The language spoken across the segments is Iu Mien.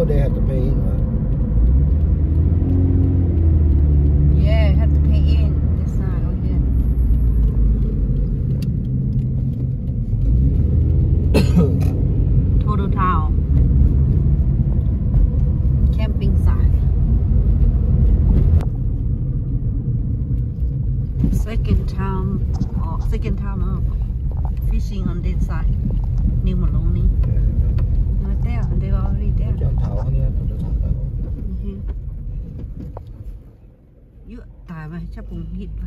They have to pay in, right? Yeah, have to pay in. This side over here. Total Town. Camping site. Second time, or second time of fishing on this side, New Maloney. Right there, they already there. Yuoqv daaih maiv, qaqv bungx hitv.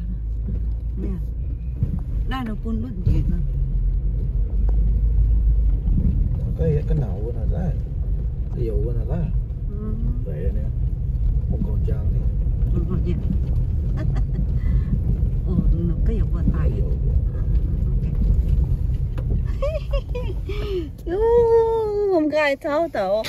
Naaiv nor bun ndutv njiec nor. Ga'naaiv wuov naaiv, liouh wuov naaiv. Ga'naaiv taux daaih.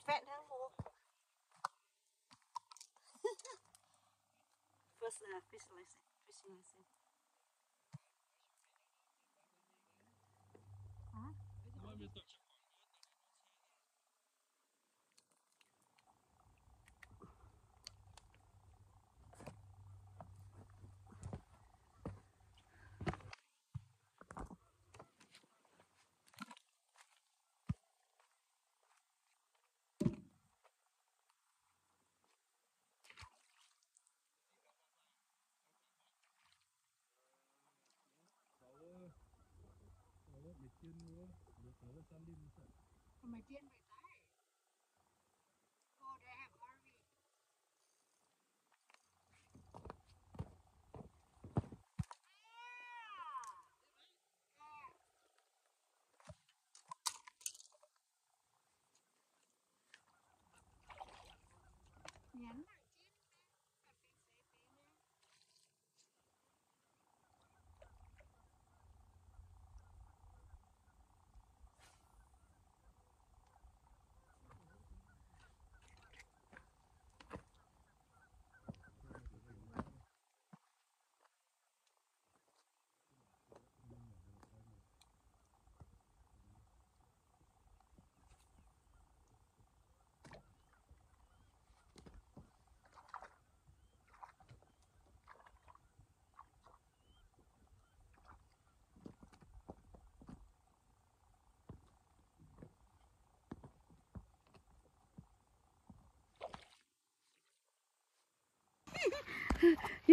Fatv hnangv hlo. First, uh, fish lesson, fishing lesson.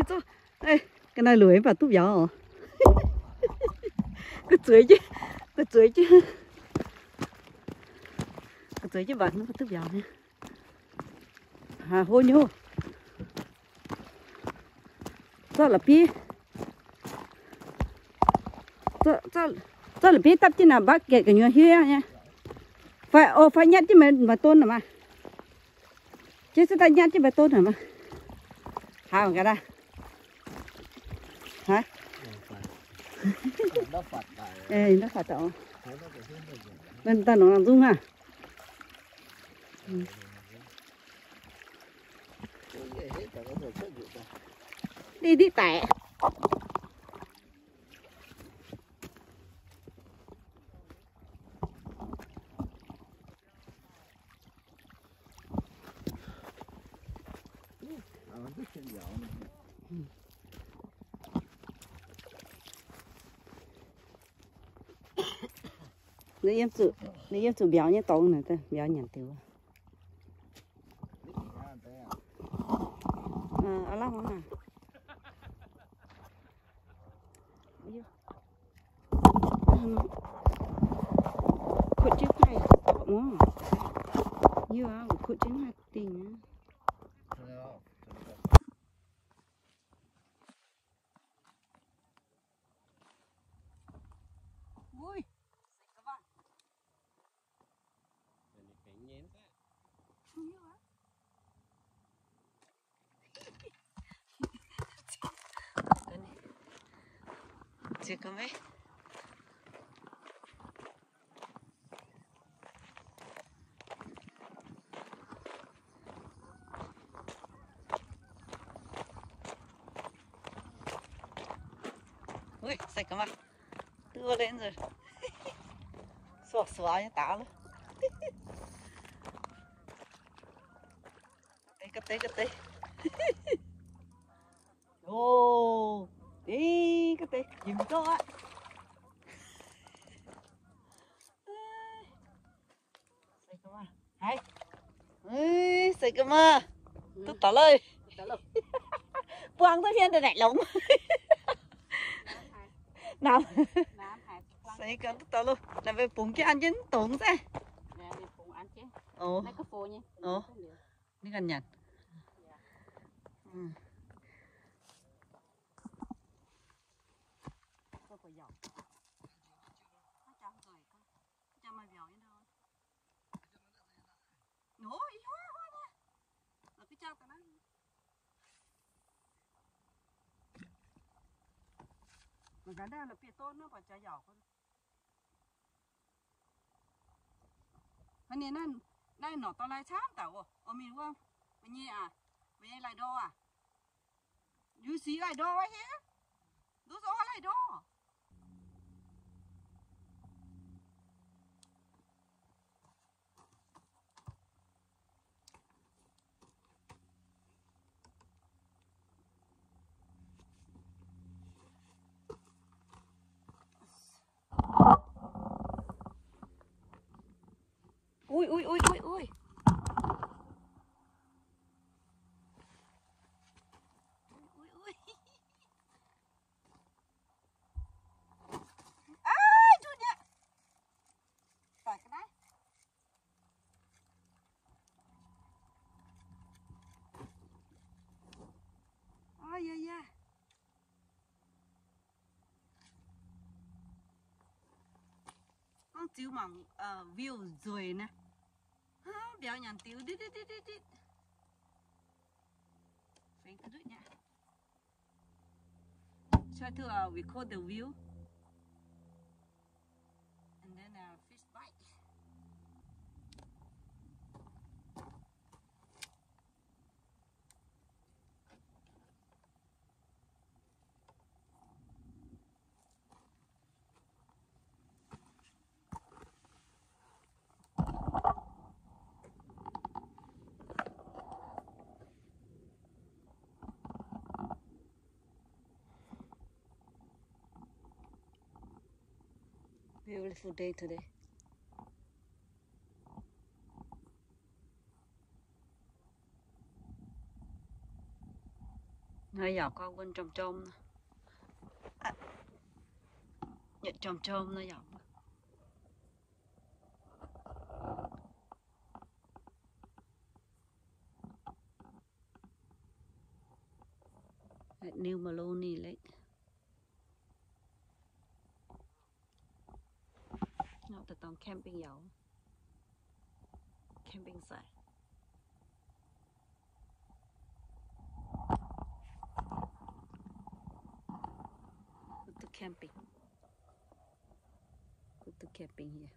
Zorqv, ga'naaiv lueic mv baac duqv mbiauz oc. Gu'zueiz jienv, gu'zueiz jienv, gu'zueiz jienv mbatc mv baac duqv mbiauz nyei. Haiz hlo nyei. Zorqv la'bieiv, zorqv la'bieiv dapv jienv naaic mbatv gaeqv gu'nyuoz hiuv nyei. Fai, o, fai nyatv jienv maaih, maaih don naaic maah. Jienv se daaih nyatv jienv maaih don naaic maah. Haaix ga'naaiv daaih? Haaix? Ndau fatv daaih. Daaih nongx nzung aqv. Diqv diqv daic. Ninh yiem zuqc, ninh yiem zuqc mbiauz nyei dorngx naaic, mbiauz nyanc diuc. Aav lamh aqv. Kutv jienv haih mv? Yie aqv, kutv jienv haih dingh aqv. Ui, sai ga'maah. Duqv wuov lengh nzunc. Suoqv suoqv nyei daaih loh. Ga'deix, ga'deix, ga'deix. Ov, deix ga'deix, jiex mingh gouv aqv. Haiz, seix ga'maah, duqv taux lauh. Buangh duqv hmien daaih naaic longx. Naamh, seix ga'maah duqv taux lauh. Naaic mbuo bungx jienv an jienv dongz zaah. Ninh ganh nyanc. Hnangv naaiv, naaiv norqc dorh lai camv daaih oc. Oc, mingh wuov, meih nyei aac, meih nyei lai-ndorh aac. Liuz sic lai-ndorh wuov hiuv, nduov zouv lai-ndorh. Ui, ui, ui, ui, ui. Ui, ui, ui. Aav, njunh nyei. Doic ga'naaiv. Aav, yaac, yaac. Gorngv ziux mangc, view nzueic naaiv. Aav, mbiauz nyanc diux nditv nditv nditv nditv. Fengx duqv nyei. Try to, uh, record the view. And then, uh, fish bite. Beautiful day today. Nor yaac gorngv wuov jorm jorm nor. Yietc jorm jorm nor yaac. New Maloney Lake. Nor daaih dorng camping yaac. Camping site. Go to camping. Go to camping here.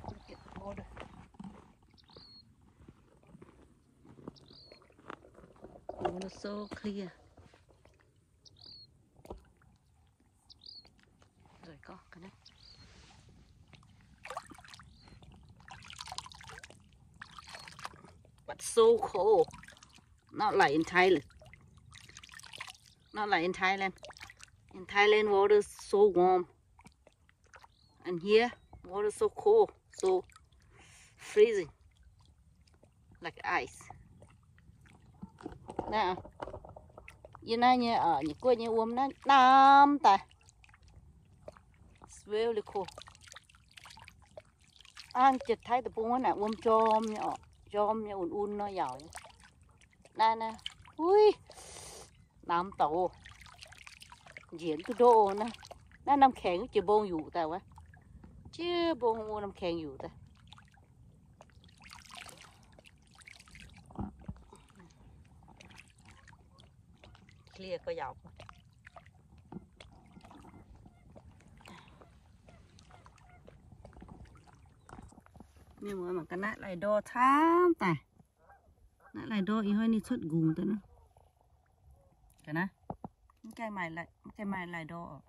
Look at water. Water so clear. Rồi có cái này. But so cold. Not like in Thailand. Not like in Thailand. In Thailand, water so warm. And here, water so cold, so freezing, like ice. Naaiv, yie naaiv nyei, nyei guoqv nyei wuom naaiv naamv daaih. It's really cold. Aangv jiex Taiv deic-bung wuov naaic wuom jorm nyei orqc, jorm nyei un-un nor yaac. Naaiv naaiv, uiv, naamv douc. Njiec duqv ndo naaiv. Naaiv น้ำแข็ง jiex mbong yuqc daaih wuov. Jiex mbong wuov น้ำแข็ง yuqc daaih. Clear ga'yaauc. Mienh muoz mangc gaax naaiv lai-ndorh camv daaih. Naaiv lai-ndorh ih hnoi ninh cuotv nqungc daaih nor. Ga'naaiv, mv gaengh maaih lai-ndorh oc.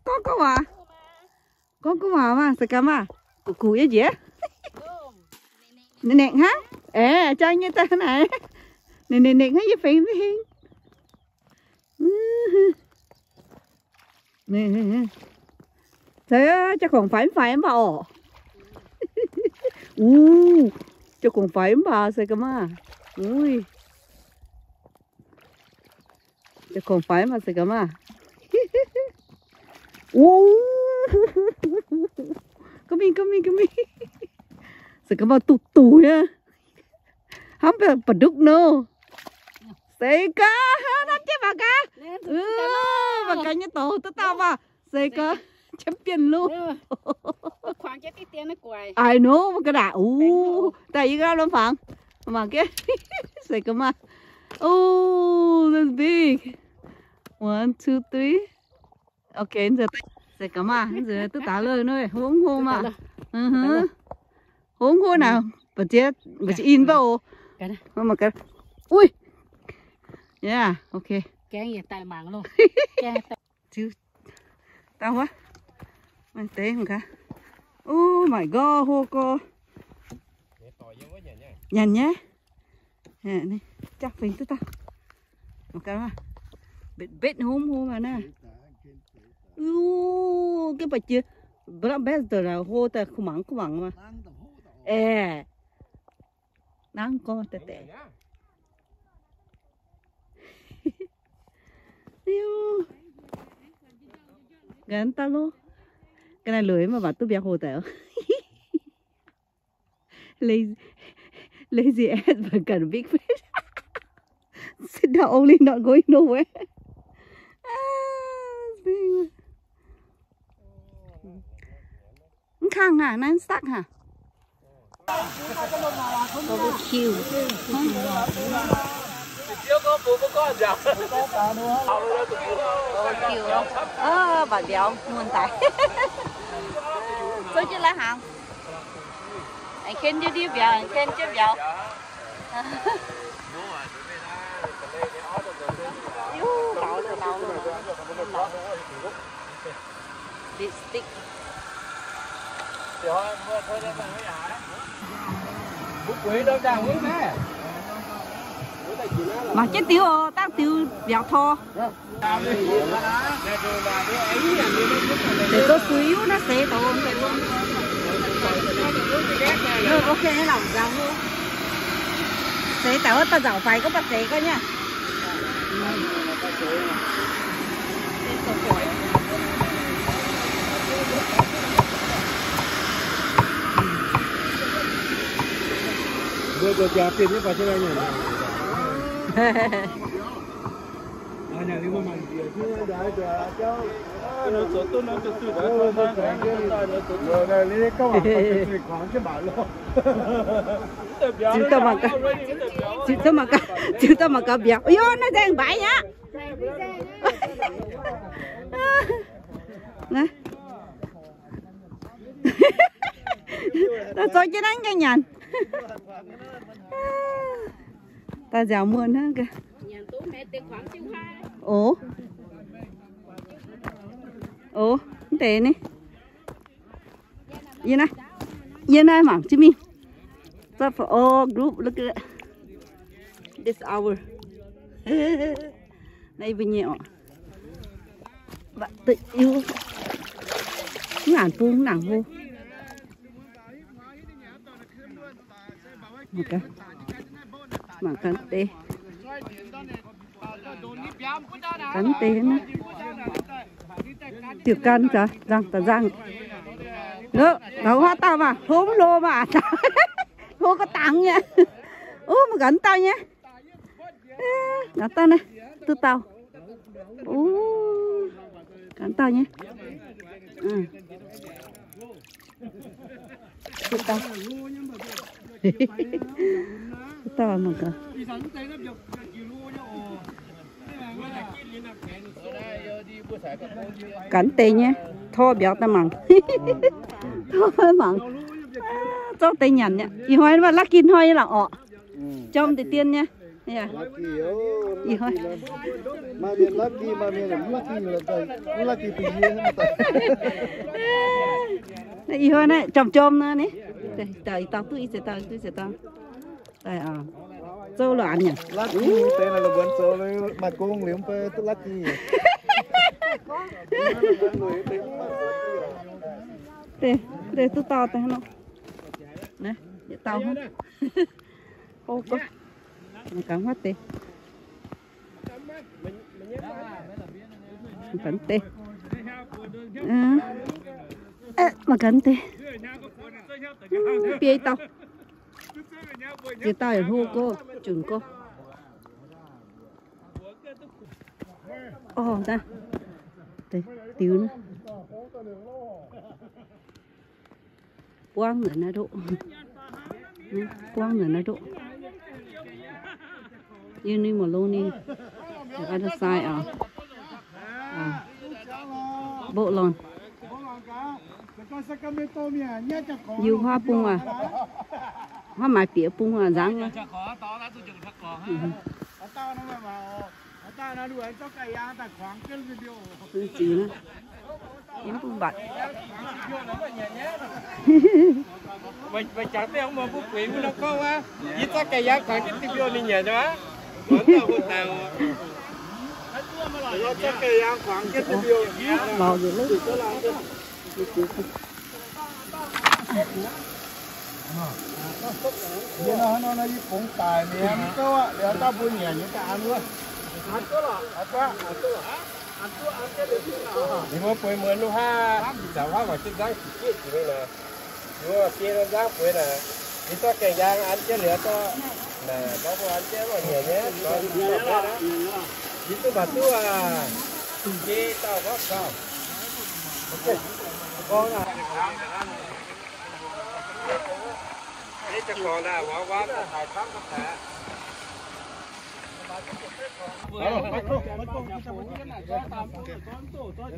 Gorngv gorngv waac, gorngv gorngv waac maah, se gaax maah, guqc guqc yie njiec. Ninh nekc hnangv, aeqv, jang nyei daaih naaic. Ninh ninh nekc hnangv yie fingx mv hingh. Zeiz, jauv-kungx faix mv faix mv baac orqc. Uv, jauv-kungx faix mv baac se gaax maah. Uv, jauv-kungx faix mv baac se gaax maah. Uv, ga'mingh ga'mingh ga'mingh. Se gaax maah, duqv duqv nyei. Hnamv ba'ndukv nor. Se gaax, naaiv jienv mangc gaax. Mangc gaax nyei douz duqv dauh maah. Se gaax, champion loh. I know, mangc gaax naaic. Uv, daaih yie gaav lomh fangx. Mangc gaax. Se gaax maah. Oh, that's big. One, two, three. Ok, se gaax maah, nzunc duqv daaih lorqc nor, hlo hlo maah. Hlo hlo naaic, mbu'ziex, mbu'ziex in mbuo oc. Uv. Yeah, ok. Dauh wuov. Maaih deix mangc gaax. Oh my god, hlo gorx. Nyanc nyei. Jangx fingx duqv daaih. Mangc gaax maah. Mbetv mbetv hlo hlo maah naaiv. Uv, gengh baac jiex mbetv mbetv deix hlo daaih kuv mangc kuv mangc maah. Aeqv, nangv gorngv daaih deix. Ga'naaiv daaih loh. Ga'naaiv lueic mv baac duqv mbiaangx hlo daaih oc. Lazy, lazy ass but got a big fish. Sit down only, not going nowhere. Ah, mv kangv aqv, naaiv stuck aqv. Barbecue. Barbecue. Ơ, mbatc mbiauz muonh daic. Zouv jienv lai hnaangx. Aengx ken jienv ndiev mbiauz, aengx ken jienv mbiauz. Lipstick. Mangc jienv diuh oc, dangh diuh mbiauz tor. Deix zoux suix wuov naaiv seix douz. Seix daaih wuov daaih nzauc faix gorngv baac seix gorngv nyei. Ziux dauh mangc gaax, ziux dauh mangc gaax, ziux dauh mangc gaax mbiauz. Ov, naaiv nzengc mbaix aqv. Naaiv zoux jienv naaiv ga'nyanc. Daaih nziaauc muonh hnangv gaax. Oc. Oc, mv deix ni. Yie naaiv, yie naaiv mangc jienv mingh. Start for all group, look at that. This hour. Naaiv yie mbuo nyei oc. Mv ngaanc bung nangc hlo. Mangc gaax, mangc gaax deix. Gaax deix naaiv. Diuh gan zaqc nzangc da'nzangc. Loc, taux haaix dauh maah, hlo mv hlo maah? Hlo ga'dangx nyei. Ov, mangc gaax dauh nyei. Gaax dauh naaiv, duqv dauh. Ov, gaax dauh nyei. Duqv dauh. Duqv dauh mangc gaax. Gaax deix nyei, tor mbiauz daaih mangc. Tor mangc. Zorqv deix nyanc nyei. Ih hnoi mv lucky hnoi nyei lorqc orqc. Jorm deix dien nyei. Ih hnoi. Ih hnoi naaiv jorm jorm nor ni. Daaih ih dauh duqv ih ziex dauh, duqv ih ziex dauh. Daaih, zouv loc-anx nyei. Deix duqv dauh daaih nor. Naaiv yietc dauh. Mangc gaax wuov deix. Mangc gaax deix. Mangc gaax deix. Biei dauh. Ziex dauh yaac hlo gorx, junc gorx. Orv, naaiv deix diux naaiv. Buangv nzengc naaiv ndoqv. Buangv nzengc naaiv ndoqv. Yie ninh maiv longx ninh. Other side oc. Mboqv lorn. Yie huaav bung aac. Huaav maaiz bieqc bung aac nzangv aqv. Ziux naaiv. Yie mv bun mbatc. Maux nzengc lov. Yie nor, nor, nor, yie bungx daic mi'aqv, mv gouv aqv, liuz dauh mbuo nyanc nyei daaih an wuov. Ninh mbuo bueix muonz nu haav, ih zanc huaav mangc jienv nzangv sic jieqv jiex mingh naaic. Ninh mbuo biei nor nzangv bueix naaic, yie zorqv gaengh yaang an jienv liuz dorh, naaic, gorngv mbuo an jienv mangc nyanc nyei, yie duqv mbatc duqv aac, yie dauh gorngv gauh.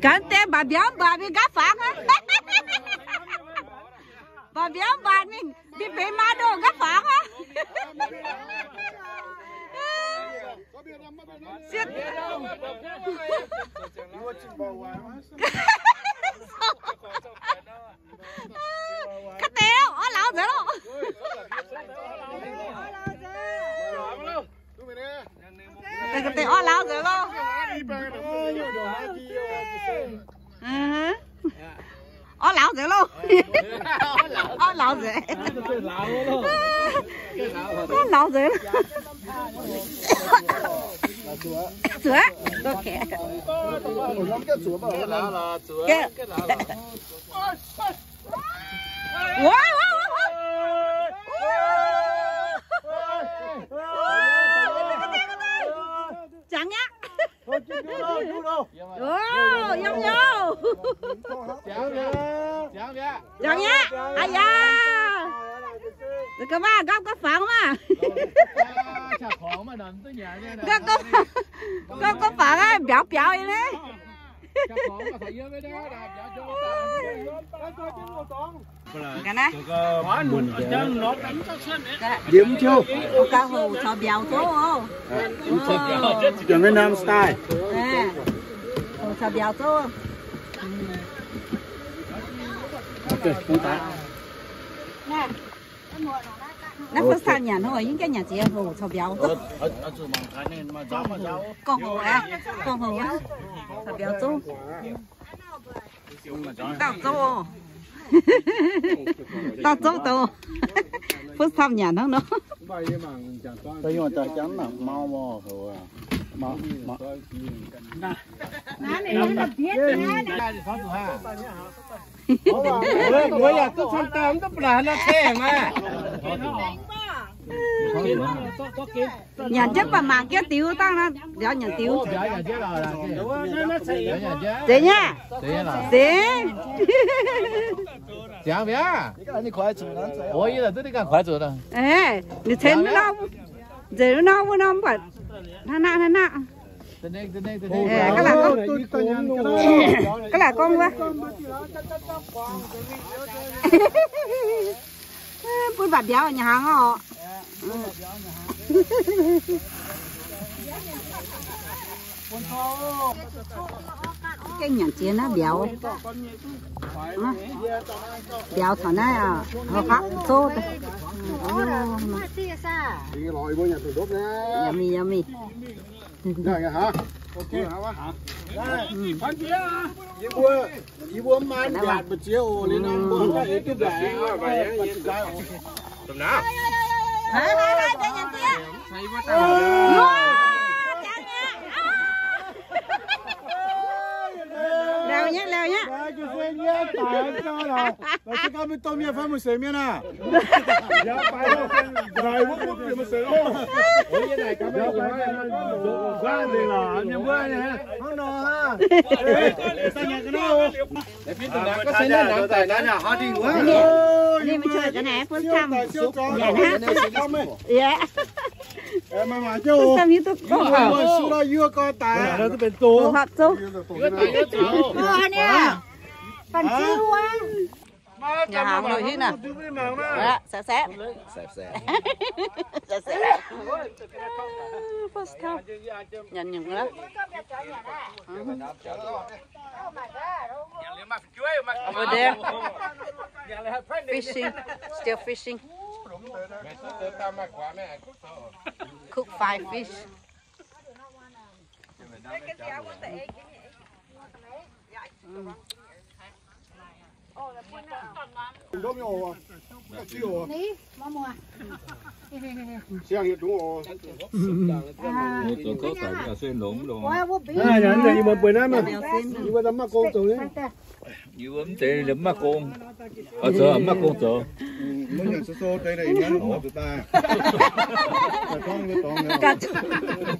Ganh deix mbatc mbiauz mbatc mingh nqaapv fangx aqv. Mbatc mbiauz mbatc mingh, mingh benx maa ndoh nqaapv fangx aqv. Ka'deix orv lauz nzengc loh. Auv lauz nzengc. Auv lauz nzengc. Zuqc. Ok. Wuov, wuov, wuov, wuov. Jangx mi'aqv. Ov, yiem youh. Jangx mi'aqv. Aa yaa. Ga'maah nqaapv gorqv-fangx maah. Nqaapv gorqv-fangx aqv, mbiauz biaux nyei. Ga'naaiv. Ga'naaiv hoc caux mbiauz zouv oc. Vietnam style. Hoc caux mbiauz zouv. Naaiv first time nyanc, yie mv gaengh nyanc ziex hoc caux mbiauz zouv. Gorngv hoc aqv, gorngv hoc aqv, caux mbiauz zouv. Dauh zouv, dauh zouv douz. First time nyanc hnangv nor. Nyanc jienv baac mangc jienv diuh dangh nor, mbiauz nyanc diuh. Zeiz nyei? Zeiz. Ziangx mi'aqv. Ninh ceix nor, nzengc nor wuov norm buatc hnangv naaiv, hnangv naaiv. Ga'laaic gorngv wuov, bun baac mbiauz nyanc hnaangx oc. Gengh nyanc jiex naaiv mbiauz. Mbiauz caux naaiv, houv hapv zouv. Yummy, yummy. Yie mbuo, yie mbuo maaih nyanc mbu'ziex oc, liuz nor mbuo eix duqv mbaeqc. Laauh nyei, laauh nyei. Laauh nyei, fai mbuo seix mienh aac? Hnangv nor aac. Ninh mbuo first time nyanc hnangv. First time hiuv duqv gorngv hoc. Hoc hapv zouv. Nyanc hnaangx loz-hitv naaic. Saeqv saeqv. Saeqv saeqv. First time. Nyanc nyungc aqv. Over there. Fishing. Still fishing. Cook five fish. Yie mbuo mv deix maiv gong. Zoux maiv gong zoux.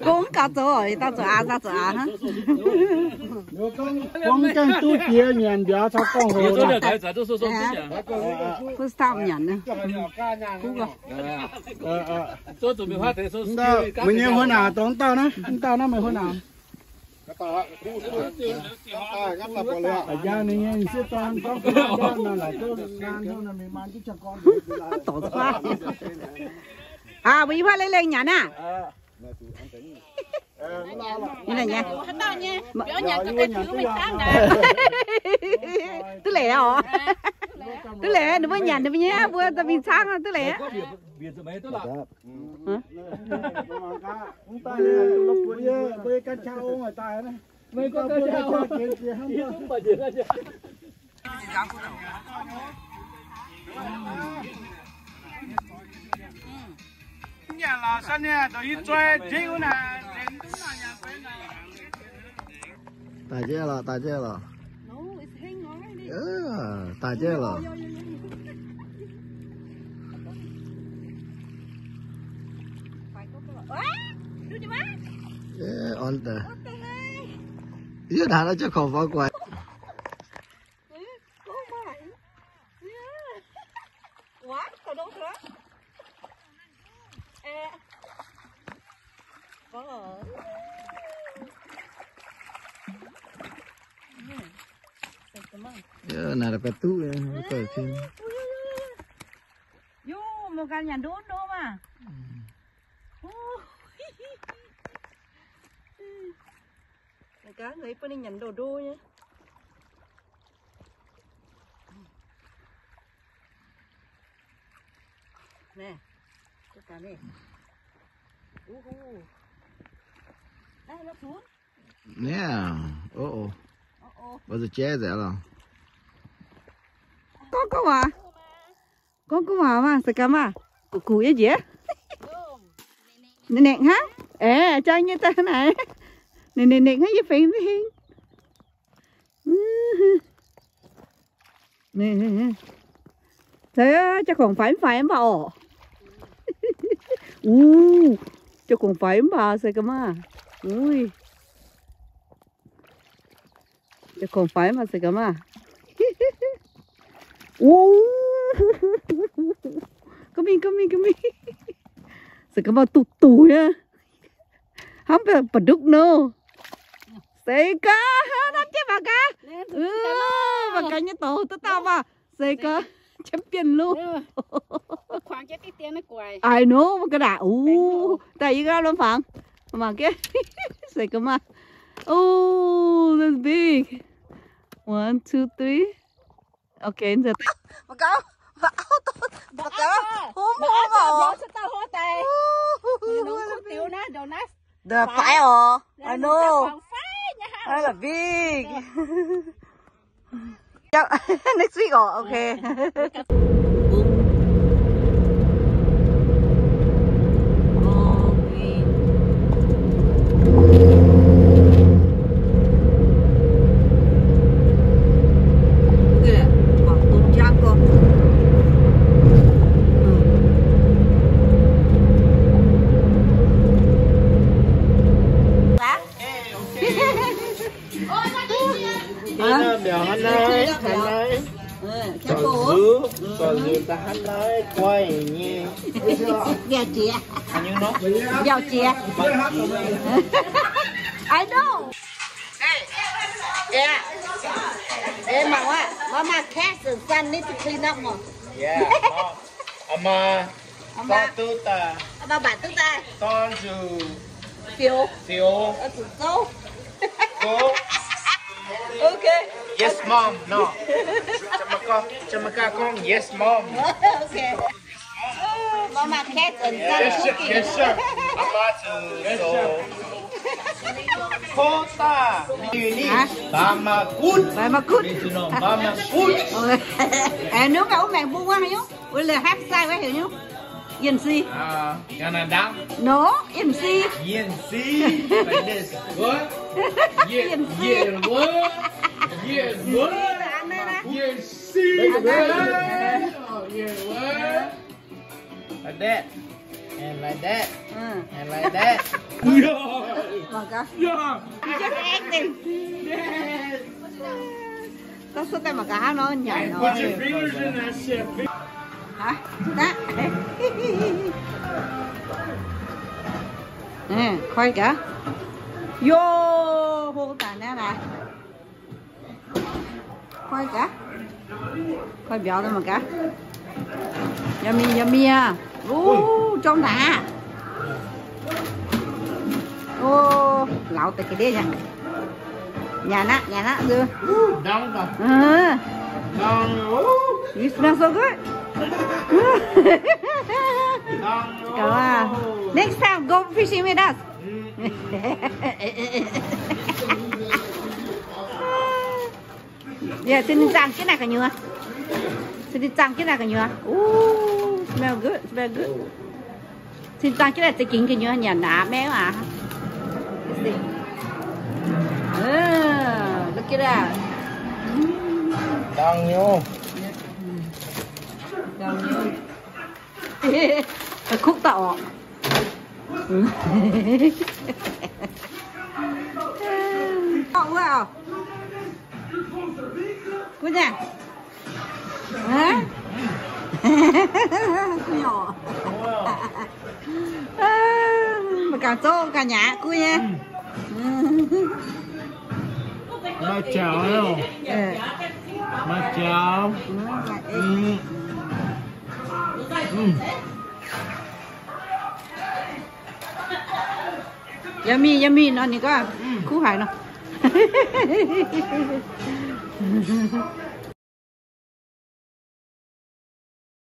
Gong gauh zoux, dauh zoux aax, dauh zoux aax hnangv. Gorngv gaengh duqv jiex nyanc mbiauz caux gorngv hoc. First time nyanc. Meih nyei huin naaic dongh dauh naaiv, dauh naaiv meih huin naaic. A'jang ninh nyei sieqv dorn gorngv laaix zouv naan hnangv nor, mingh maan jienv qangx gorn. Dorc zouv. Aa, mbuo i huaav lengh lengh nyanc aqv. Duqv leiz oc. Duqv leiz, ninh mbuo nyanc ninh mbuo nyei, mbuo mingh caangv duqv leiz. Daaih jienv lorqc, daaih jienv lorqc. Daaih jienv lorqc. Yie naaic naaiv jienv korv-fangx guaix. Naaic baeqc duqv. Naaiv, o, o, mbuo zuqc jaiv nzengc lorqc. Gorngv, gorngv waac, gorngv, gorngv waac maah, se gaax maah, guqc, guqc nyei njiec. Ninh nekc hnangv, aeqv, jang nyei daaih naaic. Ninh, ninh nekc hnangv yie fingx heng. Ninh, ninh, ninh. Zeiz, jauv-kongc faix mv faix mv baac orqc. Uv, jauv-kongc faix mv baac se gaax maah. Uv, jauv-kongc faix mv baac se gaax maah. Uv, ga'mingh, ga'mingh, ga'mingh. Se gaax maah, duqv duqv nyei. Hnamv mv baac ndutv nor. Se gaax, hnamv jienv mangc gaax. Mangc gaax nyei dorngx duqv dauh maah. Se gaax, champion loh. I know, mangc gaax naaic. Uv, daaih yie gaav lomh fangx. Mangc gaax. Se gaax maah. Oh, that's big. One, two, three. Okay, mangc gaax, mangc gaax, hom hom oc. The faix oc. I know. Big. Next week oc. Okay. Mbiauz hnangv naaiv, hnangv naaiv. Zuqc nzuih, zuqc nzuih daaih hnangv naaiv guai nyei. Mbiauz jiex. Mbiauz jiex. I know. Yeah. Mama, mama, cats and son need to clean up more. Yeah, mom. Mama. Mama. Dorh duqv daaih. Mama baac duqv daaih. Dorh nzuih. Fiou. Fiou. Zuqc zouv. Go. Okay. Yes, mom. No. Jamaika, Jamaika gorngv yes, mom. Okay. Mama, cats and son cooking. Yes, sir. Mama zuqc zoux. Kota. Hah? Bama gut. Bama gut. Bama gut. Eh, nu mbuo maengx mbuo wuov nyungc. Wuov leh hepv sai wuov heuc nyungc. Yien si. Ah, Canada. No, yien si. Yien si. Like this. What? Yien si. Yien what? Yien what? Yien si. Like that. And like that. And like that. Mangc gaax. You just acting. Tao suev daaih mangc gaax hnangv nor nyanc nor. Put your fingers in that shit. Hah? Daaih. Koi gaax. Yo, hlo daaih naaiv naaic. Koi gaax. Koi mbiauz mangc gaax. Yummy, yummy. Uh, zong daaih aqv. Oh, lauz deix ga'ndiev nyei. Nyanc aqv, nyanc aqv. You smell so good. Next time go fishing with us. Yeah, se ninh zaangh jienv naaic gu'nyuoz. Se ninh zaangh jienv naaic gu'nyuoz. Ooh, smell good, smell good. Sin zaangh jienv daaih za'gengh gu'nyuoz nyanc naaic maiv aqv. Look at that. Dangh nyei. Dangh nyei. Kuv daaih orqc. Wuov oc. Guv nyei. Mbuo ganh zoux ganh nyanc guv nyei. Maaih jaux, maaih jaux. Yummy, yummy nor ninh gorngv kuv haic nor.